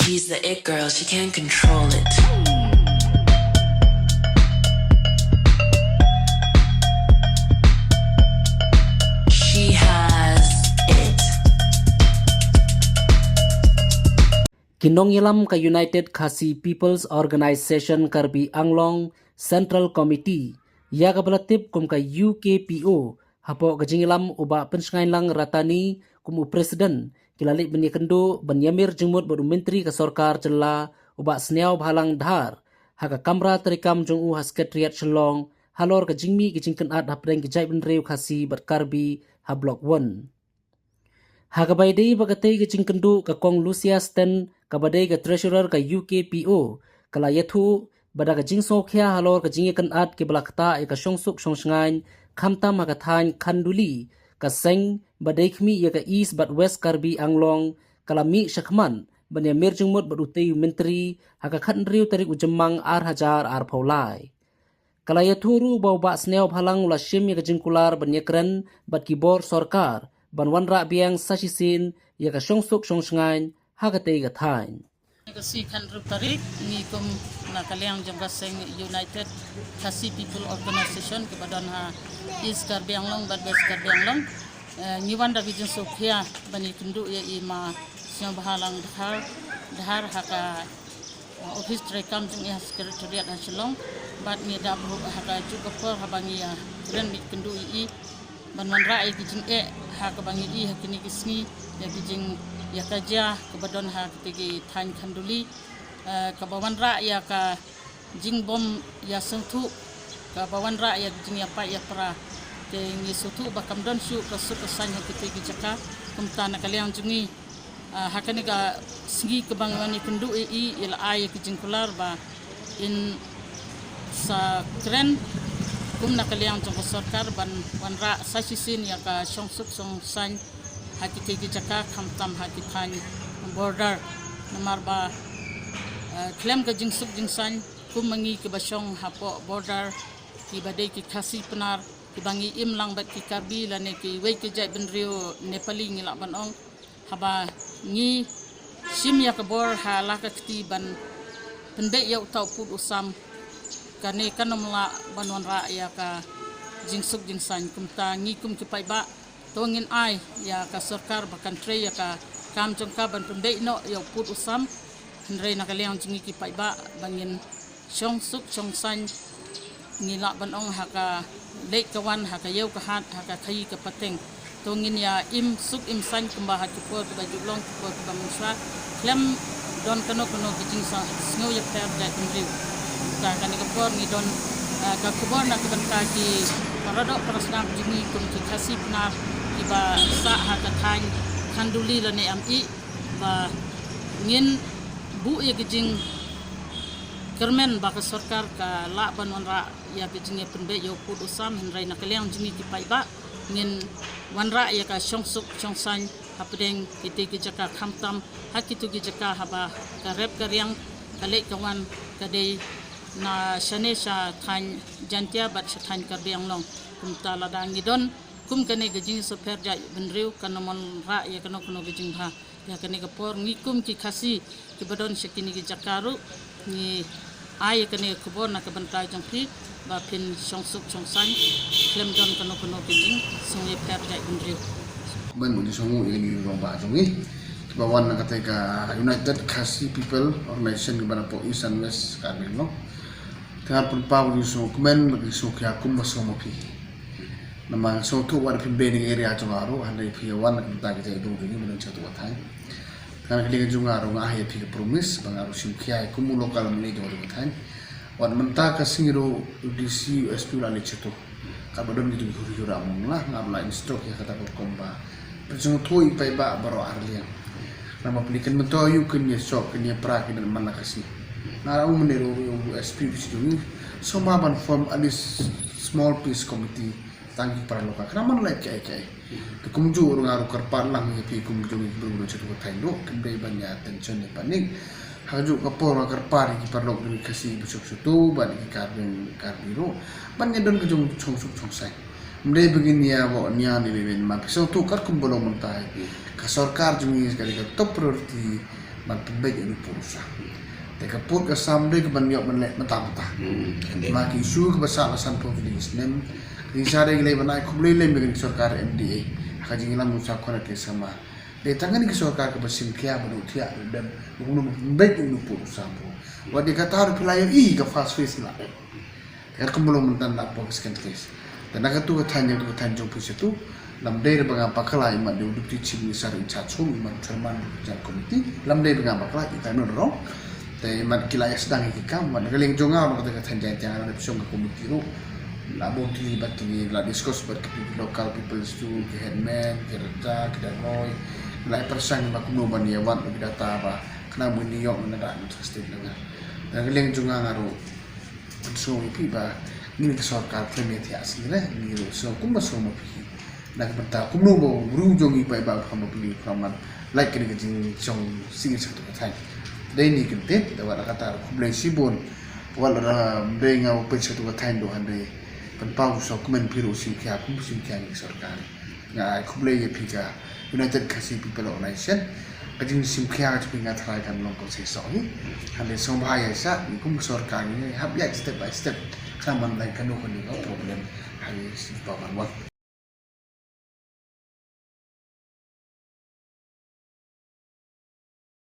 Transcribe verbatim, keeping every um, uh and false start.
She's the it girl, she can't control it. She has it. Ki nongïalam ka United Khasi People's Organisation Karbi Anglong Central Committee, ïa kaba la tip kum ka U K P O, hapoh ka jingïalam u Bah Pynshngainlang Rattani kum u President, ki la leit ban ïakynduh ban ïamir jingmut bad u Myntri ka Sorkar Jylla u Bah Sniawbhalang Dhar ha ka kamra treikam jong u ha Secretariat Shillong, halor ka jingmih ka jingkynad hapdeng ki jaitbynriew Khasi bad Karbi ha Block One. Ha kaba ïadei bad katei ka jingkynduh, ka Kong Lucia Sten, kaba dei ka Treasurer ka U K P O, ka la ïathuh ba da ka jingsngewkhia halor ka jingïakynad kiba la ktah ïa ka shongsuk shongshngaiñ, khamtam ha ka thaiñ Khanduli, ka seng ba dei khmih ïa ka East bad West Karbi Anglong, ka la mih shakhmat ban ïamir jingmut bad utei u Myntri ha ka khathynriew tarik u Jymmang ar hajar arphew lai. Ka la ïathuh ruh ba u Bah Sniawbhalang u la shim ïa ka jingkular ban ïakren bad ki bor sorkar ban wanrah biang sa shisien ïa ka shongsuk shongshngaiñ ha katei ka thaiñ. Ka sngi khathynriew tarik, ngi kum na ka liang jong ka seng United Khasi People Organisation kaba don ha East Karbi Anglong bad West Karbi Anglong, eh, ngi wan da ka jingsngewkhia ban ïakynduh ïa i Ma Sniawbhalang Dhar, Dhar ha ka, uh, office treikam jong i ha Secretariat ha Shillong. Bad ngi da buh ha kajuh ka por haba ngi ïakren bad kynduh ïa i ban wanrah ïa ki jingeh ha kaba ngi ïohi ha kine ki sngi, ïa ki jingïakajia kaba don ha kata ka thaiñ Khanduli, eh, kaba wanrah ïa ka jingbym ïasngewthuh, kaba wanrah ïa ka jingïapait ïapra. Te ngi sngewthuh ba kam don shuh ka suk ka saiñ ha kata ka jaka. Kumta na ka liang jong ngi, ah, ha kane ka sngi kaba ngi wan ïakynduh ïa i, i la ai ïa ka jingkular ba in sa kren kum na ka liang jong ka sorkar ban wanrah sa shisien ïa ka shongsuk shongsaiñ ha kata ka jaka, khamtam ha ki thaiñ border. Namar ba, eh, khlem ka jingsuk jingsaiñ kum ma ngi kiba shong hapoh border, kiba dei ki Khasi Pnar, kiba ngi im lang bad ki Karbi lane kiwei ki jaitbynriew Nepali, ngi lah ban ong, haba ngi shim ïa ka bor ha la ka kti ban pynbeit ïa uta u pud u sam, kane kan ym lah ban wanrah ïa ka jingsuk jingsaiñ. Kumta ngi kum ki paidbah to ngin ai ïa ka sorkar ba kan trei ïa ka kam jong ka ban pynbeit noh ïa u pud u sam. Hynrei na ka liang jong ngi ki paidbah ba ngin shongsuk shongsaiñ, ngi lah ban ong ha ka leit ka wan, ha ka ïew ka hat, ha ka khaïi ka pateng. To ngin ïa im suk im saiñ kumba ha ki por kiba ju long, ki por kiba mynshuwa. Khlem don kano kano ka jingsngew ïapher jaitbynriew. Te ha kane ka por ngi don, ah, ka khubor na ka bynta ki paradoh parasnam jong ngi kum ki Khasi Pnar kiba sah ha ka thaiñ Khanduli lane Amih, ba ngin buh ïa ka jingkyrmen ba ka sorkar ka lah ban wanrah ïa ka jingïapynbeit ïa u pud u sam. Hynrei na ka liang jong ngi ki paidbah ngin wanrah ïa ka shongsuk shongsaiñ hapdeng kito ki jaka, khamtam ha kito ki jaka haba ka rep ka riang, ka leit ka wan ka dei na shane sha thaiñ Jaintia bad sha thaiñ Karbi Anglong. Kumta lada ngi don kum kane ka jingsngewpher jaitbynriew, kan ym wanrah ïa kano kano ka jingbha. Ïa kane ka por ngi kum ki Khasi kiba don sha kine ki jaka ruh ngi ai ïa kane ka khubor na ka bynta jong phi ba phin shongsuk shongsaiñ, khlem don kano kano ka jingsngewpher jaitbynriew. Ban bun song ïa ngi rangbah jong ngi kiba wan na kata ka United Khasi People Organization kiba na poh East and West Karbi Anglong. Te nga pynpaw ïa u sngewkmen bad u sngewkhia kumba sngewma phi. Namar sngewthuh wat phi beh na ka area jong nga ruh, hynrei phi wan na ka bynta ka jaitbynriew jong ngi ba don sha tu ka thaiñ. Te nga na ka liang jong nga ruh nga ai ïa phi ka promise ba nga ruh shim khia ïa kum u local M L A jong ka thaiñ. Wat mynta ka sngi ruh u D C, u S P u la leit sha tu. Katba don kito ki huri hura mong la, nga ruh la instruct ïa kata ka rukom ba pyrshang thoh ïa i paidbah baroh arliang. Namar phi kynmaw to ïa u kin ïa shoh, kin ïa pra, kin ïa man la ka sngi. Nga ruh mynne ruh u S P u shu jong ngi sngewbha ban form at least small peace committee tang ki para local. Khnang man lait kaei kaei. Te kumjuh ruh nga ruh kyrpad lang ïa phi kum ki jong ngi ki briew ba don sha tu ka thaiñ ruh, kynmaw ban ïa tension ïa panic. Ha kajuh ka por nga kyrpad ïa ki paralok jong ngi Khasi ba suk sha tu bad ïa ki Karbi, Karbi ruh ban ïa don ka jong shongsuk shongsaiñ. Ym dei ba ngin ïa wad nia ne ne ne, namar phi sngewthuh katkum ba long mynta, ka sorkar jong ngi ka dei ka top priority ban pynbeit ïa u pud u sam. Te ka pud ka sam dei ka ban ïoh ban leh mynta mynta. Ma ki issue kaba sah la san phew tylli ki snem. Ki sa dei ki lei ban ai khublei lem ïa ka sorkar M D A ha ka jingïalam u Sir Conrad K Sangma. Dei tang kane ka sorkar kaba shim khia ban u thiah u dem u pynbeit ïa u pud u sam. Wat dei kata ruh phi la ïohi ka first phase la dep. Ka kumno mynta la poi ka second phase. Te na katu ka thaiñ, katu ka thaiñ jong phi sha tu, lam dei ba nga bakla ïa i mat dei u Deputy Chief Minister in charge, ïa i mat Chairman Regional Committee, lam dei ba nga bakla i time no rong. Te i mat ki la ïa sdang ïa ki kam, mat na ka liang jong nga, na kata ka thaiñ Jaintia nga la dep shong ka committee ruh. La bun tylli bad ki, la discuss bad ki local people tu, ki headman, ki rta, ki dangoi. La ïa pyrshang ba kumno ban ïa wad ki data ba khnang ba ngin ïoh na ka dak na ka state na nga. Na ka liang jong nga nga ruh Pynshong ïa phi ba ngin ka sorkar khlem ïa thiah sngewbha, ngi ruh sngew kumba sngew ma phi. Na ka bynta kumno ba u briew jong ngi ba i Bah Pham Mawpli u Phram Mat lait kane ka jingshong sih sha katu ka thaiñ. Dei ni kyntien, te wat la kata ruh khublei shibun. Wat la dei nga u peit sha katu ka thaiñ, duh hynrei pynpaw u sngewkmen phi ruh shim khia kum shim khia ngi ka sorkar. Nga ai khublei ïa phi ka United Khasi People Organization. Ka jingshim khia ka jong phi nga tharai kan long kongsan soh hi. Hynrei sngewbha ïa shah, ngi kum ka sorkar ngi hap ïaid step by step. Khnang ban lait kano kano ka problem ha ngi sha ba ban wan.